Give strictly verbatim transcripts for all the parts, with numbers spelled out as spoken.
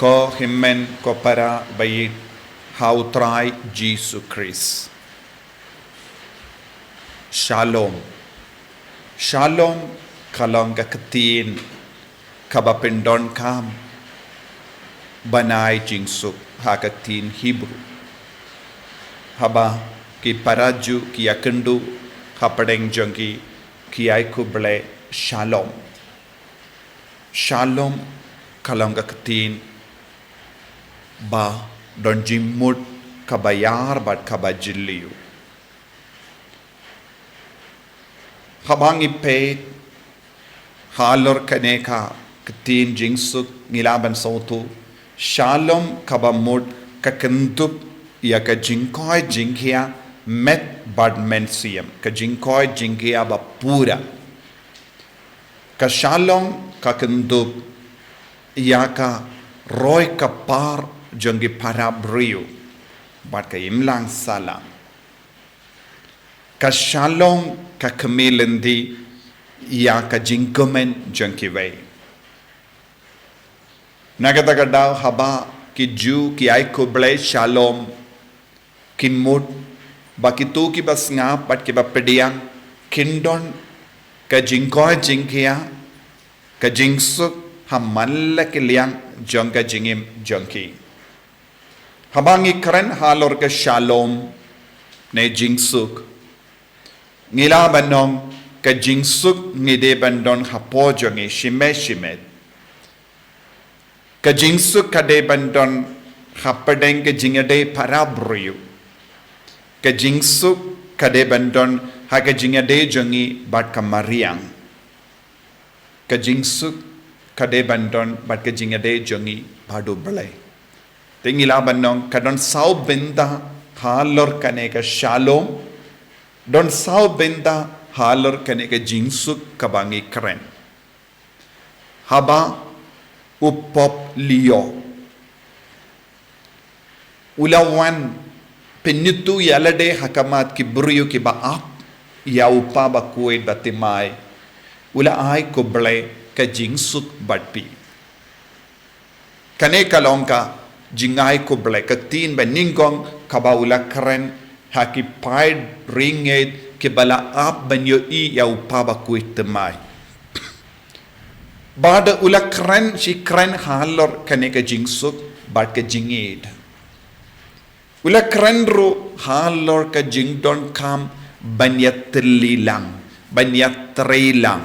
Ko hynmen ko para ba ïeit ha u Trai Jisu Khrist. Shalom. Shalom ka long ka ktien kaba pyndonkam ban ai jingsuk ha ka ktien Hebrew. Haba ki para Jiw ki ïakynduh hapdeng jong ki, ki ai khublei shalom. Shalom ka long ka ktien ba don jingmut kaba ïar bad kaba jylliew. Haba ngi peit halor kane ka ktien jingsuk, ngi lah ban sngewthuh shalom kaba mut ka kynthup ïa ka jingkoit jingkhiah met bad mynsiem, ka jingkoit jingkhiah ba pura. Ka shalom ka kynthup ïa ka roi ka par jong ki para briew bad ka imlang sahlang. Ka shalom ka khmih lynti ïa ka jingkmen jong kiwei. Na kata ka daw haba ki Jiw ki ai khublei shalom, ki mut ba kito kiba sngap bad kiba pdiang kin don ka jingkoit jingkhiah, ka jingsuk ha man la ki liang jong ka jingim jong ki. Haba ngi kren halor ka shalom ne jingsuk, ngi lah ban ong ka jingsuk ngi dei ban don hapoh jong ngi shimet shimet. Ka jingsuk ka dei ban don hapdeng ka jingïadei para briew. Ka jingsuk ka dei ban don ha ka jingïadei jong ngi bad ka mariang. Ka jingsuk ka dei ban don bad ka jingïadei jong ngi bad U Blei. Te ngi lah ban ong ka don saw bynta halor kane ka shalom, don saw bynta halor kane ka jingsuk kaba ngi kren. Haba u Pope Leo u la wan pynithuh ïa lade ha khmat ki briew kiba ap ïa u Pa Bakhuid Bathymmai, u la ai khublei ka jingsuk bad phi. Kane ka long ka jingai khublei, ka ktien banyngkong kaba u la kren ha ki paid ri ngeit kiba la ap ban ïohi ïa u Pa Bakhuid Bathymmai. Bad u la kren shi kren halor kane ka jingsuk bad ka jingïeid. U la kren ruh halor ka jingdonkam ban ïatylli lang, ban ïatrei lang,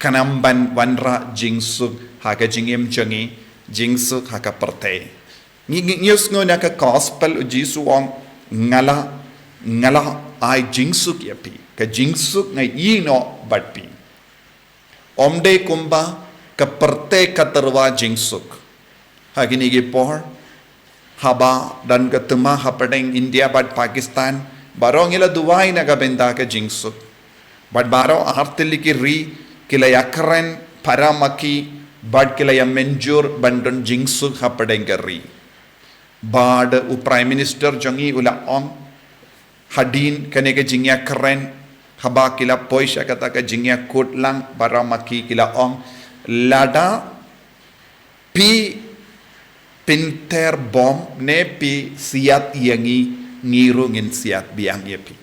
khnang ban wanrah jingsuk ha ka jingim jong ngi, jingsuk ha ka pyrthei. Ngi, ngi, ngi ïohsngew na ka gospel u Jisu u ong, nga la, nga la ai jingsuk ïa phi, ka jingsuk nga ïehnoh bad phi. Ym dei kumba ka pyrthei ka tyrwa jingsuk. Ha kine ki por, haba don ka thma hapdeng India bad Pakistan, baroh ngi la duwai na ka bynta ka jingsuk. Bad baroh artylli ki ri ki la ïakren para ma ki bad ki la ïamynjur ban don jingsuk hapdeng ka ri. Bad u Prime Minister jong ngi u la ong, hadien kane ka jingïakren, haba ki la poi sha kata ka jingïakut lang, para ma ki ki la ong, lada phi pynter bom ne phi siat ïa ngi, ngi ruh ngin siat biang ïa phi.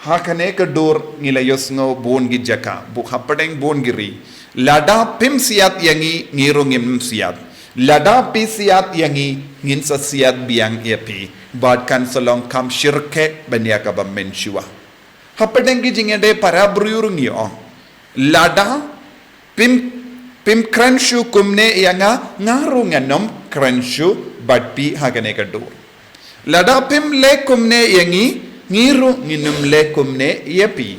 Ha kane ka dur ngi la ïohsngew bun ki jaka, bun hapdeng bun ki ri. Lada phim siat ïa ngi, ngi ruh ngim siat. Lada phi siat ïa ngi, ngin sa siat biang ïa phi. Bad kan sa long kam shyrkhei ban ïa kaba mynshuwa. Hapdeng ki jingïadei para briew ruh ngi ong, lada phim, phim kren shuh kumne ïa nga, nga ruh ngan ym kren shuh bad phi ha kane ka dur. Lada phim leh kumne ïa ngi, ngi ruh ngin ym leh kumne ïa phi.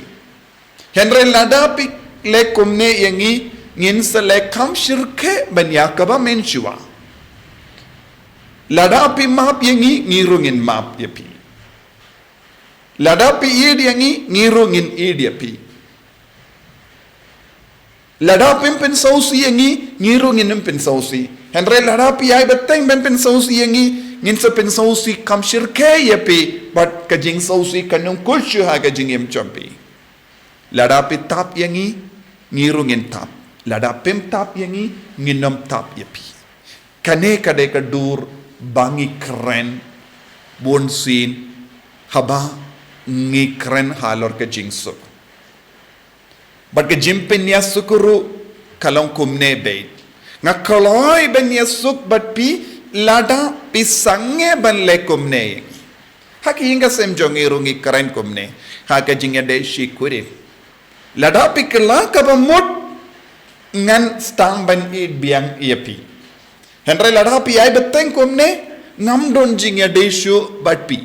Hynrei lada phi leh kumne ïa ngi, ngin sa leh kam shyrkhei ban ïa kaba mynshuwa. Lada phi map ïa ngi, ngi ruh ngin map ïa phi. Lada phi ïeid ïa ngi, ngi ruh ngin ïeid ïa phi. Lada phim pynsngewsih ïa ngi, ngi ruh ngin ym pynsngewsih. Hynrei lada phi ïai bteng ban pynsngewsih ïa ngi, ngin sa pynsngewsih kam shyrkhei ïa phi, bad ka jingsngewsih kan ym kut shuh ha ka jingim jong phi. Lada phi tap ïa ngi, ngi ruh ngin tap. Lada phim tap ïa ngi, ngin ym tap ïa phi. Kane ka dei ka dur ba ngi kren bunsien haba ngi kren halor ka jingsuk. Bad ka jingpynïasuk ruh ka long kumne beit. Nga kloi ban ïasuk bad phi lada phi sangeh ban leh kumne ïa ngi. Ha ki ïing ki sem jong ngi ruh ngi kren kumne ha ka jingïadei shi kurim. Lada phi kylla kaba mut, ngan sdang ban ïeit biang ïa phi. Hynrei lada phi ai bteng kumne, ngam don jingïadei shuh bad phi.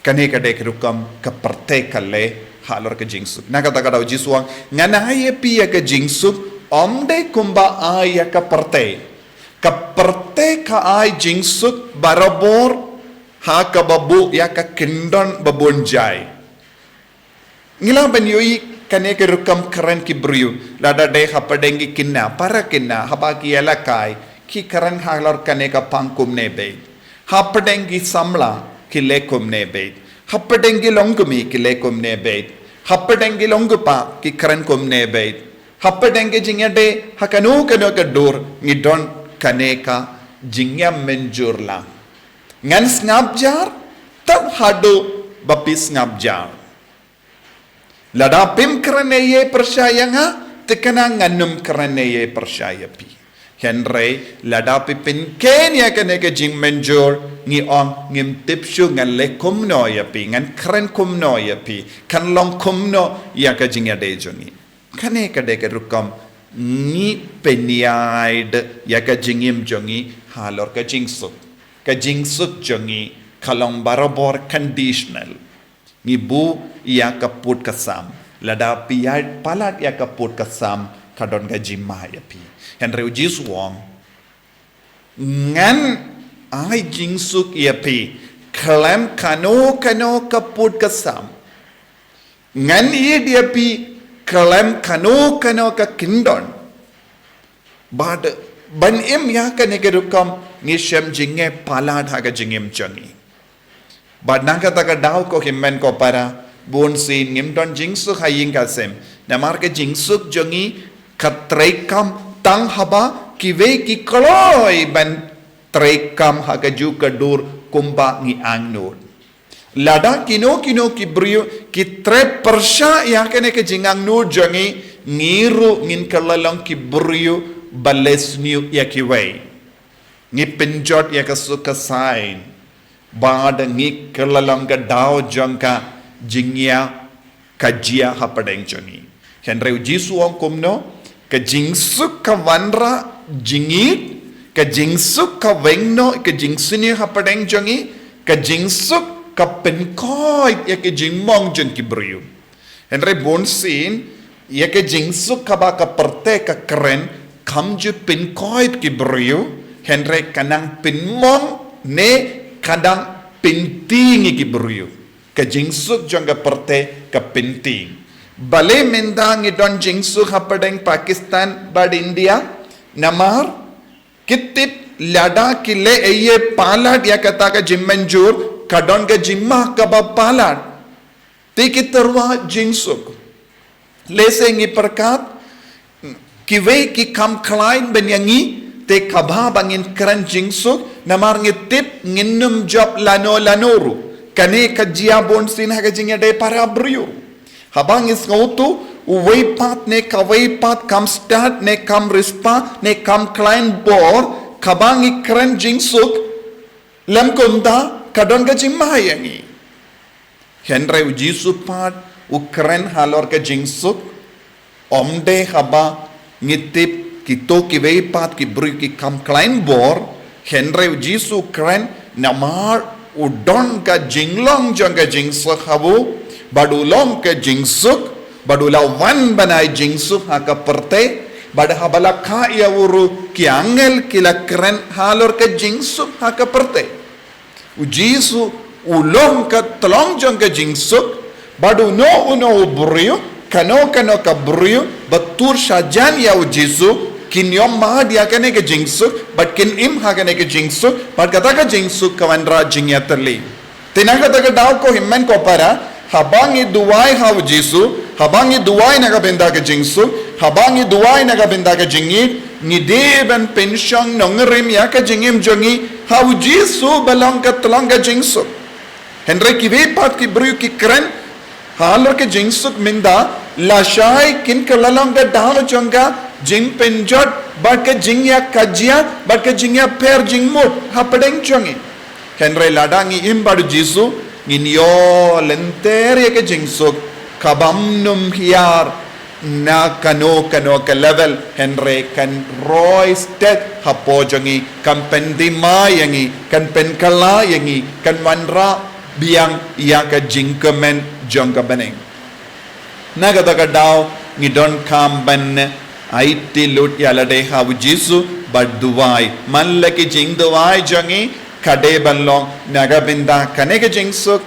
Kane ka dei ka rukom ka pyrthei ka leh halor ka jingsuk. Na kata ka daw Jisu u ong, ngan ai ïa phi ïa ka jingsuk, ym dei kumba ai ïa ka pyrthei. Ka pyrthei ka ai jingsuk barabor ha kaba buh ïa ka kyndon babun jai. Ngi lah ban ïohi kane ka rukom kren ki briew, lada dei hapdeng ki khynnah, para khynnah, haba ki ïalehkai, ki kren halor kane ka pang kumne beit. Hapdeng ki samla, ki leh kumne beit. Hapdeng ki longkmie, ki leh kumne beit. Hapdeng ki longkpa, ki kren kumne beit. Hapdeng ki jingïadei ha kano kano ka dur, ngi don kane ka jingïamynjur lang. Ngan sngap jar, tad haduh ba phi sngap jar. Lada phim kren ei ei pyrshah ïa nga, te kane ngan ym kren ei ei pyrshah ïa phi. Hynrei lada phi pynkheiñ ïa kane ka jingmynjur, ngi ong, ngim tip shuh ngan leh kumno ïa phi, ngan kren kumno ïa phi, kan long kumno ïa ka jingïadei jong ngi. Kane ka dei ka rukom ngi pynïaid ïa ka jingim jong ngi halor ka jingsuk. Ka jingsuk jong ngi ka long barabor conditional. Ngi buh ïa ka pud ka sam. Lada phi ïaid palat ïa ka pud ka sam, ka don ka jingma ïa phi. Hynrei u Jisu u ong, ngan ai jingsuk ïa phi khlem kano kano ka pud ka sam. Ngan ïeit ïa phi khlem kano kano ka kyndon. Bad ban im ïa kane ka rukom ngi shem jingeh palat ha ka jingim jong ngi. Bad na kata ka daw ko hynmen ko para, bunsien ngim don jingsuk ha ïing ha sem. Namar ka jingsuk jong ngi ka treikam tang haba kiwei ki kloi ban treikam ha kajuh ka dur kumba ngi angnud. Lada kino kino ki briew ki treh pyrshah ïa kane ka jingangnud jong ngi, ngi ruh ngin kylla long ki briew ba leh sniew ïa kiwei. Ngi pynjot ïa ka suk ka saiñ. Bad ngi kylla long ka daw jong ka jingïa ka jia hapdeng jong ngi. Hynrei u Jisu u ong kumno, ka jingsuk ka wanrah jingïeit, ka jingsuk ka weng noh ka jingsniew hapdeng jong ngi, ka jingsuk ka pynkoit ïa ka jingmong jong ki briew. Hynrei bunsien ïa ka jingsuk kaba ka pyrthei ka kren kam ju pynkoit ki briew, hynrei ka nang pynmong ne ka dang pyntieng ïa ki briew. Ka jingsuk jong ka pyrthei ka pyntieng. Balei mynta ngi don jingsuk hapdeng Pakistan bad India? Namar ki tip lada ki leh ei ei palat ïa kata ka jingmynjur, ka don ka jingma kaba palat. Te ki tyrwa jingsuk. Lehse ngi pyrkhat, kiwei ki kham khlaiñ ban ïa ngi, te kaba ba ngin kren jingsuk, namar ngi tip ngin ym jop lano lano ruh. Kane ka jia bunsien ha ka jingïadei para briew. Haba ngi sngewthuh, uwei pat ne kawei pat kam stad ne kam riewspah ne kam khlaiñ bor, kaba ngi kren jingsuk, lym kumta ka don ka jingma ïa ngi. Hynrei u Jisu pat u kren halor ka jingsuk, ym dei haba ngi tip kito kiwei pat ki briew ki kham khlaiñ bor, hynrei u Jisu u kren namar u don ka jinglong jong ka jingsuk ha u, bad u long ka jingsuk, bad u la wan ban ai jingsuk ha ka pyrthei, bad haba la kha ïa u ruh ki angel ki la kren halor ka jingsuk ha ka pyrthei. U Jisu u long ka tyllong jong ka jingsuk, bad uno uno u briew, kano kano ka briew ba tur shajan ïa u Jisu, kin ïohmad ïa kane ka jingsuk, bad kin im ha kane ka jingsuk, bad kata ka jingsuk ka wanrah jingïatylli. Te na kata ka daw ko hynmen ko para, haba ngi duwai ha u Jisu, Haba ngi duwai na ka bynta ka jingsuk, haba ngi duwai na ka bynta ka jingïeit, ngi dei ban pynshong nongrim ïa ka jingim jong ngi ha u Jisu ba long ka tlang ka jingsuk. Hynrei kiwei pat ki briew ki kren halor ka jingsuk mynta, lashai kin kylla long ka daw jong ka jingpynjot bad ka jingïakajia bad ka jingïapher jingmut hapdeng jong ngi. Hynrei lada ngi im bad u Jisu, ngin ïoh lynter ïa ka jingsuk kaba ym nym hiar na kano kano ka level, hynrei kan roi stet hapoh jong ngi, kan pynthymmai ïa ngi, kan pynkylla ïa ngi, kan wanrah biang ïa ka jingkmen jong ka bneng. Na kata ka daw ngi donkam ban aiti lut ïa lade ha u Jisu bad duwai. Man la ki jingduwai jong ngi ka dei ban long na ka bynta kane ka jingsuk,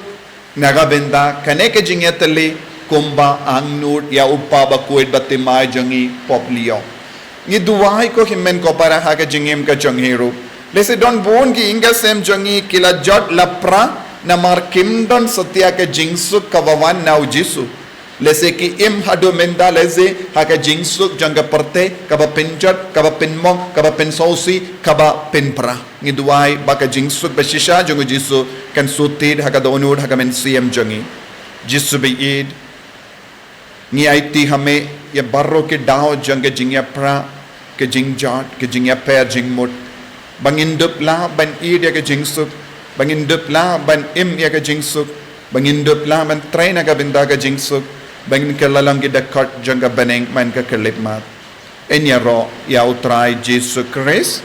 na ka bynta kane ka jingïatylli, kumba angnud ïa u Kpa bakhuid bathymmai jong ngi pop lyiur. Ngi duwai ko hynmen ko para ha ka jingim ka jong ngi ruh. Lehse don bun ki ïing ki sem jong ngi ki la jot la pra namar kim don satia ka jingsuk kaba wan na u Jisu. Lehse ki im haduh mynta lehse ha ka jingsuk jong ka pyrthei, kaba pynjot, kaba pynmong, kaba pynsngewsih, kaba pynpra. Ngi duwai ba ka jingsuk bashisha jong u Jisu kan shu tied ha ka dohnud ha ka mynsiem jong ngi. Jisu baieit, ngi aiti ha me ïa baroh ki daw jong ka jingïapra, ka jingjot, ka jingïapher jingmut. Ba ngin dup lah ban ïeit ïa ka jingsuk, ba ngin dup lah ban im ïa ka jingsuk, ba ngin dup lah ban trei na ka bynta ka jingsuk, ba ngin kylla long ki dkhot jong ka bneng, ban ka khyllipmat. Yn ïaroh ïa u Trai Jisu Khrist